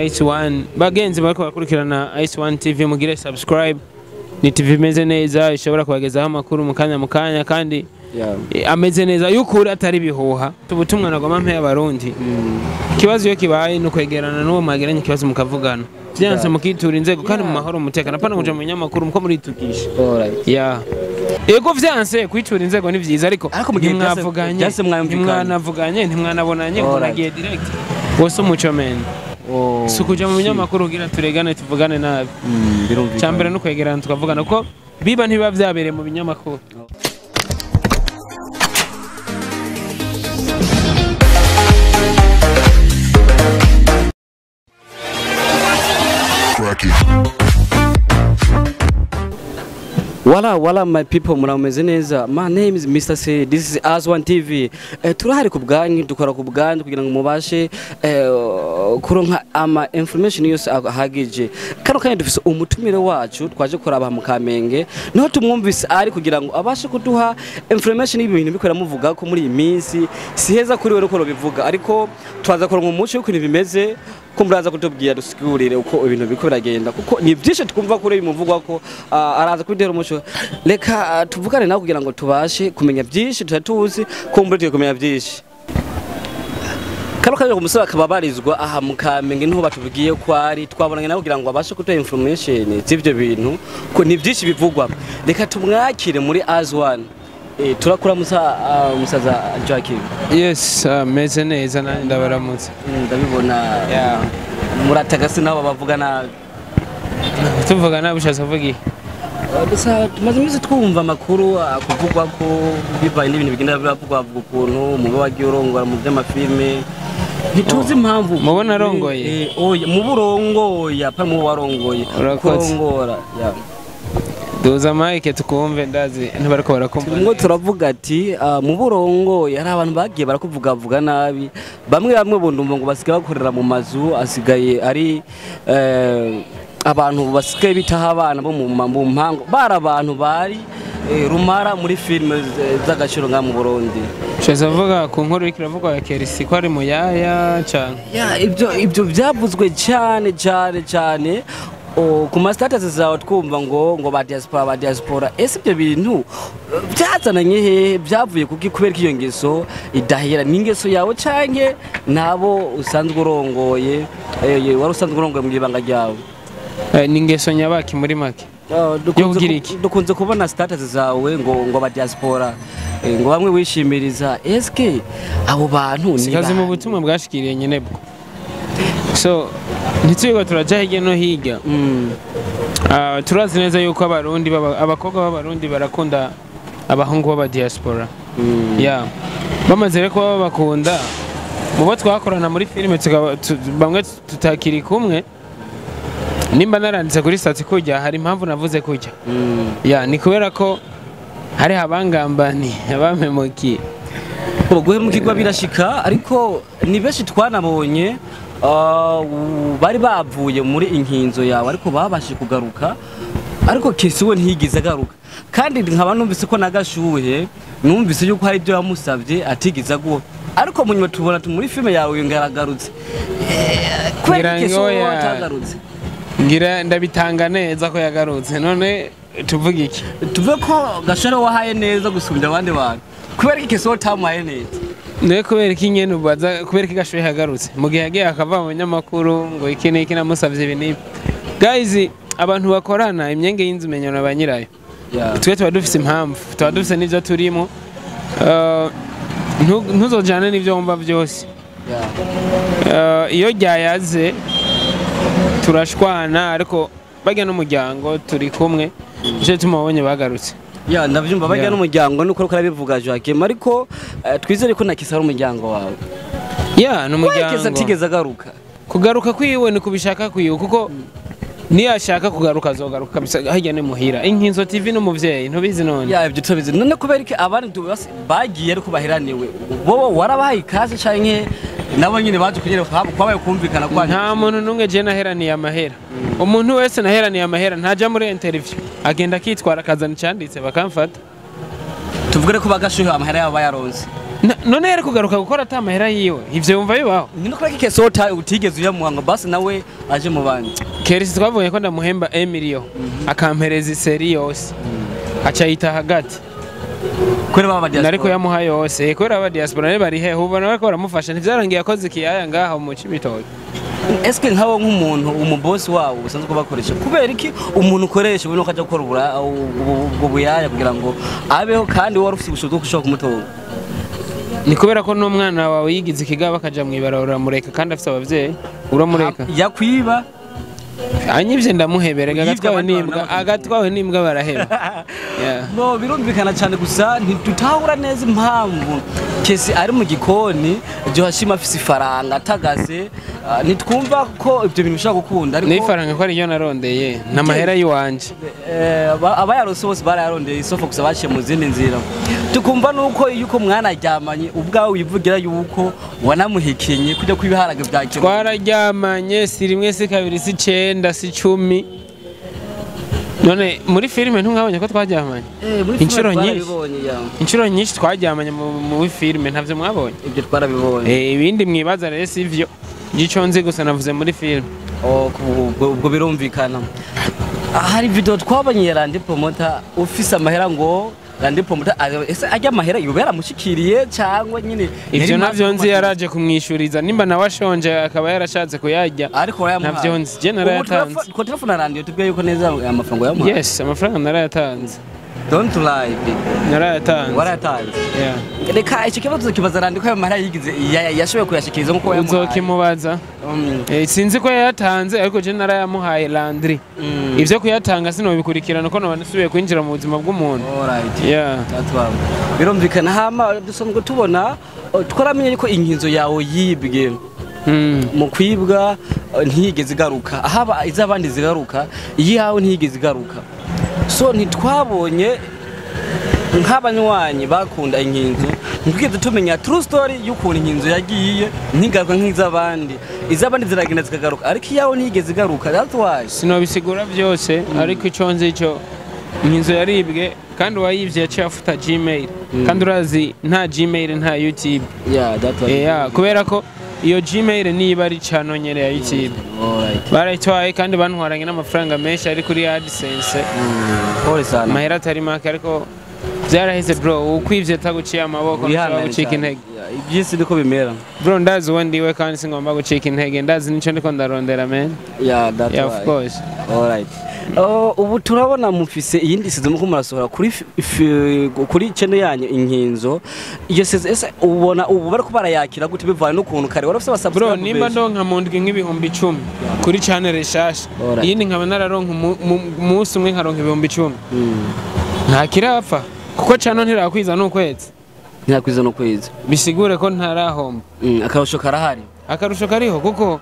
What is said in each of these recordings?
Ice One bagenzi bariko bakurikirana Ice One TV, mugire subscribe. Ni TV imeze neza, ishobora kubagezaho amakuru mu kanya kandi ameze neza y'ukuri, atari bihuha. Ubutumwa nagomba mpe abarundi, ikibazo iyo kibaye ni ukwegerana n'uwo mwageranye ikibazo, mukavugana, vyanse mukitura inzego kandi mu mahoro, umutekano, apana kuja mu binyamakuru muko muritukisha. Yeah. Ego, vyanse kwitura inzego ni vyiza, ariko Ariko mu gihe ntimwavuganye, vyase mwayumvikanye. ntimwanavuganye, ntimwanabonanye, ngo nagiye direct wose umuco men. Si ukuja mu binyamakuru kugira turegane, tuvugane nabi. Birumvikana. Cyambere no kwegerana tukavugana, kuko biba ntibiba vyabereye mu binyamakuru. Crack it. Wala wala my people, murameze neza. My name is Mr. C. This is As1 TV. Turahari ku bwanyu, dukora ku bwanyu kugira ngo mubashe kuronka ama information yose ahagije. Kano kanya dufise umutumire wacu twaje kuraba mu Kamenge, niho tumwumvise ari kugira ngo abashe kuduha information y'ibintu bikora muvuga ko muri iyi minsi si heza kuri we uko bivuga, ariko twaza kuronka umuco w'ukuntu bimeze, ko muraza kutubwira dusigurire uko ibintu biko biragenda, kuko ni byinshi twumva kuri bimuvugwa ko araza kubitera umuco. Reka tuvugane nawe kugira ngo tubashe kumenya byinshi tutari tuzi, ko mbure tugiye kumenya byinshi. Kano kanya umusore akaba abarizwa aha mu Kamenge, niho batubwiye ko ari. Twabonanye nawe kugira ngo abashe kuduha information z'ivyo bintu, ko ni byinshi bivugwa. Reka tumwakire muri As1. Turakura musaza Joaquim. Yes, meze neza, nanjye ndabaramutse. Ndabibona. Yeah. Muratagase nabo bavuga nabi. Tuvuga nabi ushatse kuvuga iki? Gusa tumaze iminsi twumva amakuru kuvugwa ko bivaye n'ibintu bigenda biravugwa, bavuga ukuntu muba wagiye urongora mu by'amafilme, ntituzi impamvu. Mubona arongoye? Oya, muba urongoye, apa muba warongoye. Urakoze. Kurongora ya. Duza mike tukumve, ndazi ntibariko barakumva. Turimo turavuga ati mu burongoye hari abantu bagiye barakuvugavuga nabi, bamwe bamwe bundumva ngo basigaye bakorera mu mazu asigaye ari abantu basigaye bitaho abana bo mu mpango, bari abantu bari rumara muri filime z'agaciro nga mu Burundi. Ushatse kuvuga ku nkuru iriko iravugwa ya Kerisi ko ari muyaya canke? Ya, ibyo byavuzwe cyane cyane cyane. Ku ma status zawe twumva ngo ba diaspora. Ese ibyo bintu byazananye hehe? Byavuye kuki? Kubera ko iyo ngeso idahera, ni ingeso yawe canke nabo usanzwe urongoye, wari usanzwe urongoye mu ibanga ryawe? Ni ingeso nyabaki muri make? Yo kugira iki? Dukunze kubona status zawe ngo ba diaspora, ngo bamwe wishimiriza. Eske abo bantu ni Sikazi mu bande? butumwa bwashikiriye nyene bwo, so ntitwirirwa turaja hirya no hirya. Turazi neza yuko abarundi abakobwa b'abarundi barakunda abahungu b'aba diaspora. Yeah. Bamaze rero kuba babakunda, mu bo twakorana muri filime bamwe tutakiri kumwe. Nimba naranditse kuri statut kujya, hari impamvu navuze kujya. Ya, ni kubera ko hari abangambani abampemukiye. Guhemukirwa birashika, ariko ni benshi twanabonye bari bavuye muri inkinzo yawe ariko babashije kugaruka, ariko Kesi we ntiyigeze agaruka, kandi nkaba numvise ko nagashuhe numvise yuko hari ibyo yamusabye atigeze aguha, ariko mu nyuma tubona muri filime yawe ngaragarutse. Kubera Ngira iki Kesi ngo wowe atagarutse? Ngira ndabitanga neza ko yagarutse, none tuvuge iki? Tuve ko Gashore wahaye neza gusumbya abandi bantu, kubera iki Kesi wowe utamuhaye neza? Niwe kubera iki nyene ubaza kubera iki Gashuhe yagarutse mu gihe yagiye akava mu binyamakuru ngo iki n'iki namusavye ibi n'ibi? Guys, abantu bakorana, imyenge y'inzu imenywa na ba nyirayo. Twe tuba dufise impamvu, tuba dufise n'ivyo turimo. Ntuzojane n'ivyo wumva vyose. Iyo ryayaze turashwana, ariko barya n'umuryango turi kumwe, nico gituma wabonye bagarutse. Ya, ndavyumva, bajya n'umuryango nuko uriko urabivuga Joachim, ariko twizere ko na Kisa ari umuryango wawe. Ya, ni Kesa umuryango. atigeze agaruka. Kugaruka kwiwe ni kubishaka kwiwe, kuko niyashaka kugaruka azogaruka kabisa. Hirya ni muhira, Inkinzo TV n'umuvyeyi, ntubizi none? Ya, ibyo tubizi. None kubera iki abandi bagiye ariko baheraniwe, wowe warabahaye ikaze canke nabo nyine baje kunyereka kwabaye kumvikana kwanyu? Nta muntu n'umwe je naheraniye amahera. Umuntu wese naheraniye amahera ntaja muri interview, agenda akitwara akazana icanditse bakamfata. Tuvuge ko bagashuhe amahera yabo bayaronse. None yari kugaruka gukora ata mahera yiwe, ivyo wumva bibaho? Ni no kubera ko sota utigeze uyamuha ngo basi nawe aje mu bandi. Kerisi twavuye ko ndamuhemba emilio akampereza iseri yose, aca yita hagati. Kubera baba diaspora. Nariko yamuha yose kubera aba diaspora ne bari hehe ubona bariko baramufasha, ntivyarangiye akoze ikiyaya ngaho mu Cibitoke. Eske nkawe nk'umuntu umubosi wawo usanzwe kubakoresha, kubera iki umuntu ukoresha ubona ko ajya gukora ubwo buyaya kugira ngo abeho kandi wari ufite ubushobozi bwo gushobora kumutunga? Ni kubera ko n'umwana wawe yigize ikigaba akaja mw'ibarabara uramureka, kandi afise abavyeyi uramureka. Yakwiba. Anyivye ndamuhebera. Yivye Agatwawe abandi bantu n'imbwa, n'abakunzi. agatwawe n'imbwa baraheba. Yeah. No birumvikana cyane, gusa ntidutahura neza impamvu Kesi ari mu gikoni Joachim afise ifaranga atagaze. Ntitwumva ko ibyo bintu bishobora gukunda, ariko N'ifaranga ko ariryo narondeye n'amahera y'iwanje. Abayarose bose barayarondeye, isoko gusa baciye mu zindi nzira. Tukumva nuko yuko mwanaryamanye ubwawe wivugira yuko wanamuhekenye kujya kwibiharage bya kera. Twararyamanye si rimwe, si kabiri, si 9, si 10. None muri filime ntumwabonye ko twaryamanye? Muri Inshuro filime nyinshi. twarabibonye, ya. Inshuro nyinshi twaryamanye muri filime, ntavyo mwabonye? Ibyo twarabibonye. Ibindi mwibaza rero sivyo, ico nzi gusa navuze muri filime. Oh, ubwo birumvikana. Hari video twabonye ya Landry Promoter ufise amahera ngo Landry Promoter ese ajya amahera yoba yaramushikiriye cyangwa nyine Ivyo yari navyo nzi, maze yaraje kumwishuriza, nimba nawe ashonje akaba yarashatse kuyarya. Ariko warayamuhaye? Navyo nzi, je narayatanze. Ubu ko telefone na Landry tubwiye yuko neza amafaranga yamuhaye? Yes, amafaranga narayatanze. Don't lie, big. Narayatanze. Warayatanze? Yeah. Reka icyo kibazo tukibaza Landry ko ayo mahera yigize yashoboye kuyashikiriza nkuko wayamuhaye. Uzokimubaza. Sinzi ko yayatanze, ariko je narayamuhaye Landry. Ivyo kuyatanga sinobikurikirana uko noba nasubiye kwinjira mu buzima bw'umuntu. Alright. Yeah. Tatwaba. Birumvikana. Hama dusanzwe tubona, twaramenye yuko inkinzo yawe yibwe. Mu kwibwa ntiyigeze igaruka, ahaba iz'abandi zigaruka, iyawe ntiyigeze igaruka. So ntitwabonye nk'abanywanyi bakunda inkinzo, ntitwigeze tumenya true story y'ukuntu inkinzo yagiye ntigaruka nk'iz'abandi. Iz'abandi ziragenda zikagaruka, ariko iyawe ntiyigeze igaruka. That's why. Sinobisigura byose, ariko ico nzi cyo inkinzo yaribwe, kandi uwayivye yaciye afuta Gmail, kandi urazi nta Gmail nta YouTube. Yeah, that's why. Yeah, kubera ko iyo Gmail niba ari channel nyene ya YouTube. Alright. Barayitwaye kandi bantwaranye n'amafaranga menshi ari kuri AdSense. Pole sana. Amahera atari make, ariko byaraheze bro, ukwivye ataguciye amaboko ntushobora Wihangane gucika cyane. intege. Yeah, iby'isi niko bimera. Bro, ndazi uwo ndiwe kandi singomba gucika intege, ndazi nico ndiko ndarondera, man. Yeah, that's Yeah, why. of course. Alright. Oh, ubu turabona mufise iyindi season muko murasohora kuri channel yanyu Inkinzo. Iyo season ese ubona ubu bariko barayakira gute bivanye n'ukuntu kare wari ufise Bro, abasubscribe nimba benshi? ndonka mu ndwi nk'ibihumbi 10 kuri channel shasha, Alright. iyindi nkaba nararonka umunsi umwe nkaronka 10,000, nta kirapfa kuko channel ntirakwiza n'ukwezi. Ntirakwiza no kwezi. Bisigure ko ntarahomba. Akarusho karahari. Akarusho kariho kuko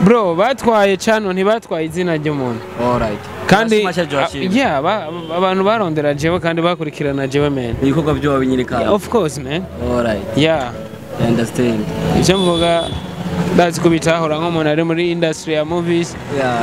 bro, batwaye channel, ntibatwaye izina ry'umuntu. Alright. Kandi Masha Joachim. yeah, abantu barondera jewe kandi bakurikirana jewe, man. Ibikorwa byo nyine. Yeah, of course, man. Alright. Yeah. I understand. Ivyo mvuga ndazi kubitahura nk'umuntu ari muri industry ya movies. Yeah.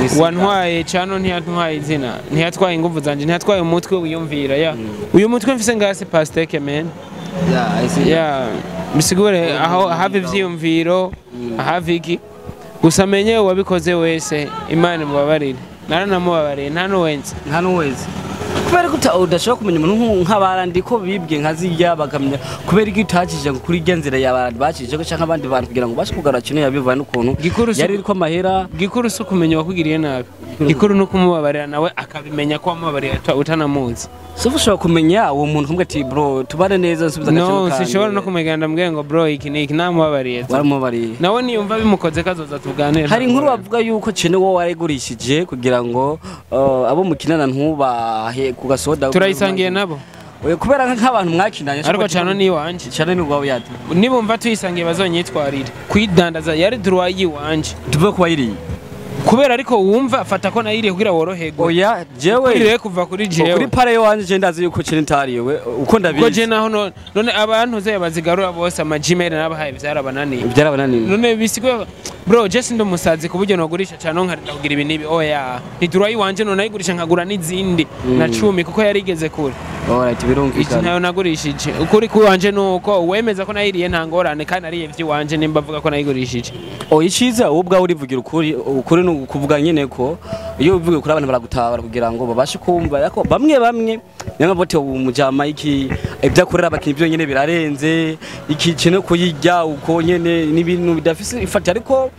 We see. Wantwaye channel ntiyantwaye izina, ntiyatwaye inguvu zanje, ntiyatwaye umutwe wiyumvira. Yeah, uyu mutwe mfise ngase pasteke, man. That. Yeah, I see. Yeah, bisigure aho hava ivyiyumviro, ahava iki. Gusa menye uwabikoze wese Imana imubabarire, naranamubabariye, nta n'uwenze. Nta n'uwezi kubera ko udashobora kumenya umuntu nk'abarandi ko bibwe nka zirya bakamenya kubera ko utacishije ngo kuri irya nzira y'abarandi bacishije ko canke abandi bantu kugira ngo bashe kugarura kino yabivanye n'ukuntu Gikuru yari iriko amahera. Gikuru si ukumenya uwakugiriye nabi, gikuru ni ukumubabarira nawe akabimenya ko wamubabariye utanamuzi. So ushobora kumenya uwo muntu kumwe ati bro, tubane neza, nsubiza agaciro No, kanje. sinshobora no kumenya, ndamubwira ngo bro, iki ni iki, namubabariye. Waramubabariye. Nawe niyumva bimukoze kazoza tuganire. Hari inkuru bavuga yuko cene wowe warayigurishije kugira ngo abo mukinana ntubahe ku gasoda. Turayisangiye nabo. Oya, kubera nk'abantu mwakinanye. Ariko channel ni iwanje. Channel ni uwawe yate? Nibumva tuyisangiye bazonyitwarire kuyidandaza, yari droit yiwanje. Tuvuge ko wayiriye. Kubera ariko wumva fata ko nayiriye kugira woroherwe. Oya, jewe Kuriye kuva kuri jewe. Kuri pare wanje je ndazi yuko cene ntariwe uko ndabizi. Ko je naho none abantu ze bazigarura bose ama Gmail nabahaye byarabananiye. Byarabananiye. None bisigwe bro, je sindi umusazi ku buryo nogurisha cyane nkarinda kugira ibi nibi. Oya, ni droit yiwanje, none nayigurisha nkagura n'izindi na 10 kuko yarigeze kure. Alright, Iki birumvikana. ntayo nagurishije. Ukuri kuwanje nuko uwemeza ko nayiriye nta ngorane, kandi nariye ivy'iwanje nimba avuga ko nayigurishije. Oh, iciza wowe ubwawe urivugira ukuri. Ukuri ni ukuvuga nyene ko iyo uvuga ukuri abantu baragutabara kugira ngo babashe kumva, ariko bamwe bamwe niyo bote ubu mujama iki ibyo akorera abakinyi byo nyene birarenze, iki kintu kuyirya uko nyene n'ibintu bidafise ifati, ariko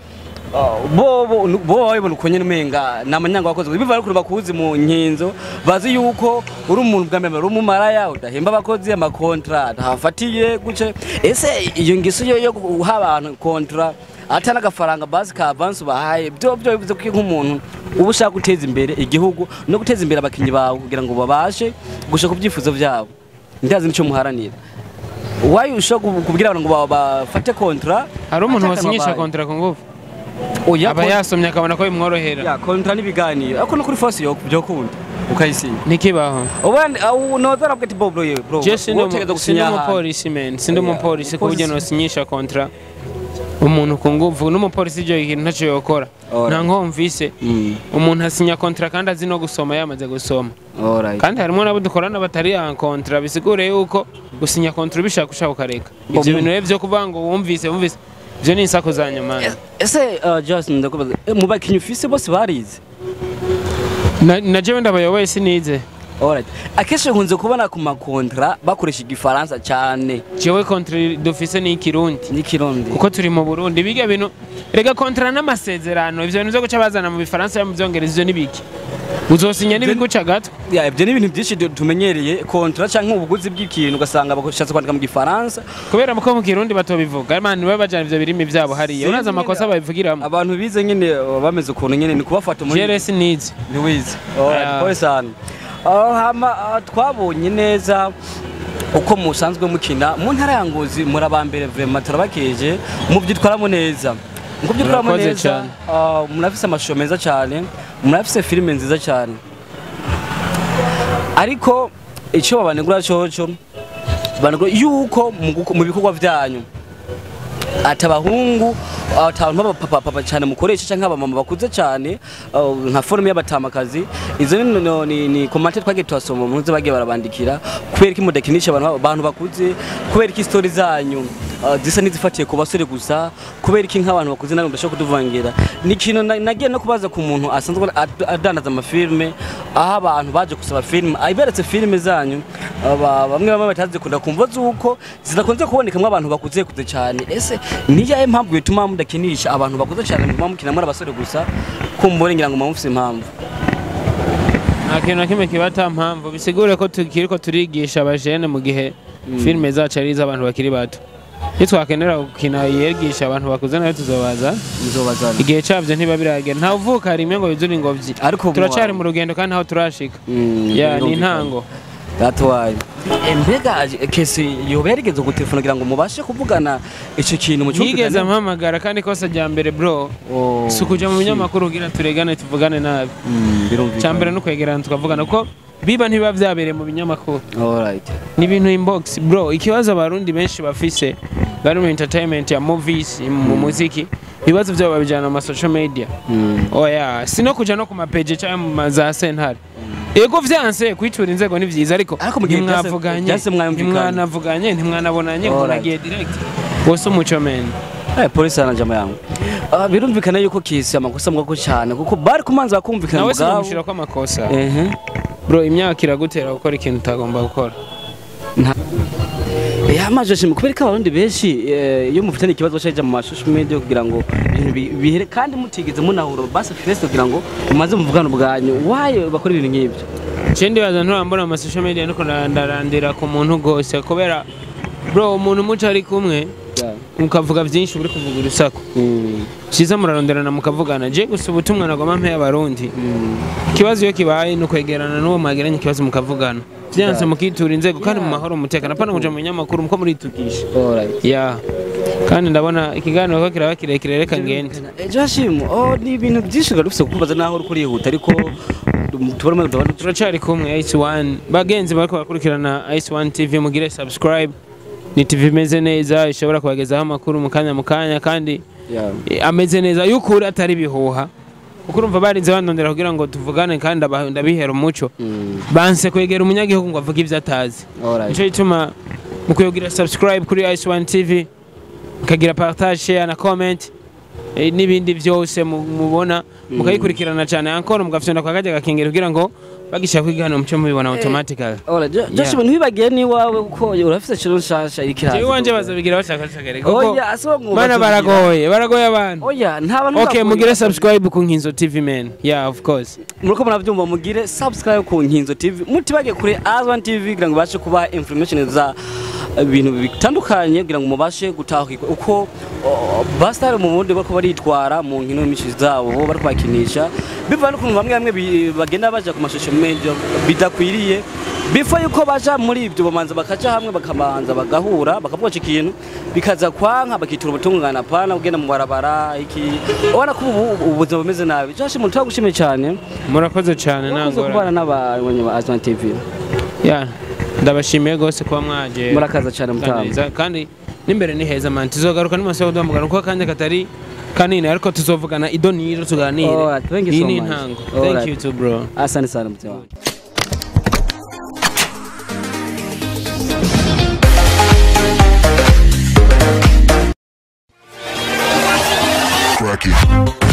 bo babibona uko nyene umenga ni amanyanga wakoze biva, ariko bakuzi mu nkinzo bazi yuko uri umuntu bwa mbere uri umumaraya udahemba abakozi, amakontra ntafatiye guce. Ese iyo ngeso yo guha abantu kontra ata n'agafaranga basi ka avance ubahaye, byo bivuze ko nk'umuntu uba ushaka guteza imbere igihugu no guteza imbere abakinyi bawe kugira ngo babashe gushaka ku byifuzo byabo, ndazi nico muharanira, wayi ushobora kubwira abantu ngo bafate kontra Hari umuntu ataka wasinyisha amabaye. kontra ku ngufu? Oya, Aba yasomye akabona ko bimworohera. Ya, kontra n'ibiganiro, ariko no kuri force yo byokunda ukayisinya. Ntikibaho. Ubundi noza arabwira ati: "Bro, bro, bro, Je sindi wowe utegerezwa sindi gusinya ahantu." umupolisi man, sindi Oya, umupolisi ku buryo umupolisi. nosinyisha kontra umuntu ku nguvu. N'umupolisi ibyo kintu ntacyo yokora. Alright. Nta nkomvise. Umuntu asinya kontra kandi azi no gusoma, yamaze gusoma. Kandi harimo n'abo dukorana batari ya kontra, bisigure yuko gusinya kontra ubishaka ushaka ukareka. Ibyo bintu rero byo kuvuga ngo wumvise wumvise, ibyo ni insako za nyuma. Ese Justin, ndakubaza, mu bakinyi ufise bose barize? Na jewe ndabayoboye, sinize. Alright, akenshi nkunze kubona ku makontra bakoresha igifaransa cyane. Jewe kontra dufise ni ikirundi. N'ikirundi. Kuko turi mu Burundi, biga bintu rega kontra n'amasezerano, ivyo bintu vyo guca bazana mu bifaransa, mu vyongereza, ivyo nibiki uzosinya n'ibiguca gato. Ya, ibyo ni ibintu byinshi tumenyereye, kontra canke ubuguzi bw'ikintu ugasanga bashatse kwandika mu gifaransa. Kubera ko mu kirundi batobivuga, man, baba bajana ivyo birimi vyabo hariya, uraza amakosa babivugiramo. Abantu bize nyene bameze ukuntu nyene ni kubafata muri Jewe sinize. Ntiwize. Alright, Ah. pole sana. Hama twabonye neza uko musanzwe mukina mu ntara ya Ngozi, muri abambere vraiment, turabakeje mubyitwaramo neza, muko byitwaramo Murakoze neza. cyane. Murafise amashusho meza cyane, murafise filime nziza cyane, ariko icyo babanegura coco banegura yuko mu bikorwa byanyu ati abahungu, ati abantu b'abapapa papa cyane mukoresha canke abamama bakuze cyane, nka forme y'abatamakazi. Izo ni commentaire twagiye tuhasoma mu nzu bagiye barabandikira: kubera iki mudakinisha abantu bakuze? Kubera iki story zanyu zisa n'izifatiye ku basore gusa? Kubera iki nk'abantu bakuze namwe mudashobora kutuvangira? Ni ikintu nagiye no kubaza ku muntu asanzwe adandaza amafilme, aho abantu baje gusaba filime aberetse filime zanyu, bamwe bamwe batazikunda kumva zuko zidakunze kubonekamwo abantu bakuze kuze cyane. Ese ni iyahe mpamvu bituma mudakinisha abantu bakuze cyane, muguma mukina muri abasore gusa? Kumbure ngira ngo muba mufise impamvu. Nta kintu na kimwe kiba ata mpamvu. Bisigure ko tukiriko turigisha abajene mu gihe filime zacu ari iz'abantu bakiri bato. Nitwakenera gukina yigisha abantu bakuze nayo tuzobaza. Nzobazana. Igihe cyabyo ntiba biragera, ntawe uvuka rimwe ngo yuzure ingobyi. Ariko ubu Turacari mu rugendo kandi ntaho turashika. Ya, ni intango. That's why. Mbega kesi yoba yarigeze gutelefona kugira ngo mubashe kuvugana ico kintu mu Ntiyigeze ampamagara, kandi ikosa rya mbere, bro, si ukuja mu binyamakuru kugira turegane tuvugane nabi. Birumvikana. Cya mbere ni ukwegerana tukavugana, kuko biba ntibiba byabereye mu binyamakuru. Alright. Ni ibintu inbox, bro. Ikibazo abarundi benshi bafise bari mu entertainment ya movies, mu muziki, ibibazo byabo babijyana mu ma social media. Oya, si no kuja no ku mapeje cyangwa mu za sentare. Ego, vyanse kwitura inzego ni vyiza, ariko Ariko mu gihe ntimwavuganye, vyase mwayumvikanye. ntimwanavuganye, ntimwanabonanye, Alright. unagiye direct wose umuco men. Polisi sana jama yangu. Birumvikana yuko kisi amakosa mwako cyane kuko bari kumanza bakumvikana Nawe ubwabo. sinamushira ko amakosa. Bro, imyaka iragutera gukora ikintu utagomba gukora. Ya maje kubera ko abarundi benshi iyo mufitanye ikibazo cyaje mu ma social media kugira ngo ibintu bihere kandi mutigeze munahura basi first kugira ngo mumaze muvugane ubwanyu, why bakora ibintu nk'ibyo? Je ndibaza nturambona ama social media nuko ndarandira ku muntu gose, kubera bro, umuntu muco ari kumwe mukavuga byinshi uri kuvuga urusaku. Cyiza muraronderana mukavugana. Je gusa ubutumwa nagomba mpe abarundi, ikibazo iyo kibaye ni ukwegerana n'uwo mwageranye ikibazo mukavugana, byanse mukitura inzego kandi mu mahoro, umutekano, apana kuja mu binyamakuru muko muritukisha. Alright. Ya, kandi ndabona ikiganiro ko kiraba kirekire, reka ngende. Joshim, oh, ni ibintu byinshi twari dufise kukubaza naho uri kurihuta, ariko tubona tubona. Turacari kumwe Ice One, bagenzi bariko bakurikirana Ice One TV, mugire subscribe. Ni TV imeze neza, ishobora kubagezaho amakuru mu kanya mu kanya kandi Yeah. ameze neza y'ukuri, atari bihuha. Kuko urumva barinze bandondera kugira ngo tuvugane, kandi ndabihera umuco. Banse kwegera umunyagihugu ngo avuge ibyo atazi. Nico gituma mukwiye kugira subscribe kuri Ice One TV, mukagira partage, share na comment, n'ibindi byose mubona, mukayikurikirana cyane encore, mugafyonda kwa kajya gakengera kugira ngo bagishaka kwiga hano muce mubibona automatically. Alright, Joshua, ntiwibagiye n'iwawe kuko urafise channel nshasha iriko iraza. Jewe iwanje bazabigira bashaka bashaka kuko Oya, asibo ngo mana bazobigira. baragoye abantu. Oya, nta bantu Okay, bagoye. mugire subscribe ku Nkinzo TV, man. Yeah, of course. Muriko muravyumva, mugire subscribe ku Nkinzo TV, mutibage kuri Azwan TV kugira ngo bashe kubaha information za ibintu bitandukanye, kugira ngo mubashe gutahukirwa uko basitari mu bundi bariko baritwara mu nkino nyinshi zabo bariko bakinisha, bivana n'ukuntu bamwe bamwe bagenda baja ku ma social media bidakwiriye. Before yuko baja muri ibyo, bamanza bakaja hamwe, bakabanza bagahura, bakavuga ico kintu, bikaza kwanka bakitura ubutungane, apana kugenda mu barabara iki. Ubona ko ubu ubuzima bumeze nabi. Josh, umuntu turagushimiye cyane. Murakoze cyane. Wakoze kubana Nangora n'abanywanyi ba Azwan TV. Yeah, ndabashimiye gose kuba mwaje. Murakaza cyane, mutamu. Kuganiriza, kandi n'imbere ni heza, man. Tuzogaruka n'umunsi duhamagara kuko akanya katari kanini, ariko tuzovugana ido niro tuganire. Alright, thank you Iyi so ni much. intango. Thank Alright. you too, bro. Asante sana, mzee wangu. Crack it.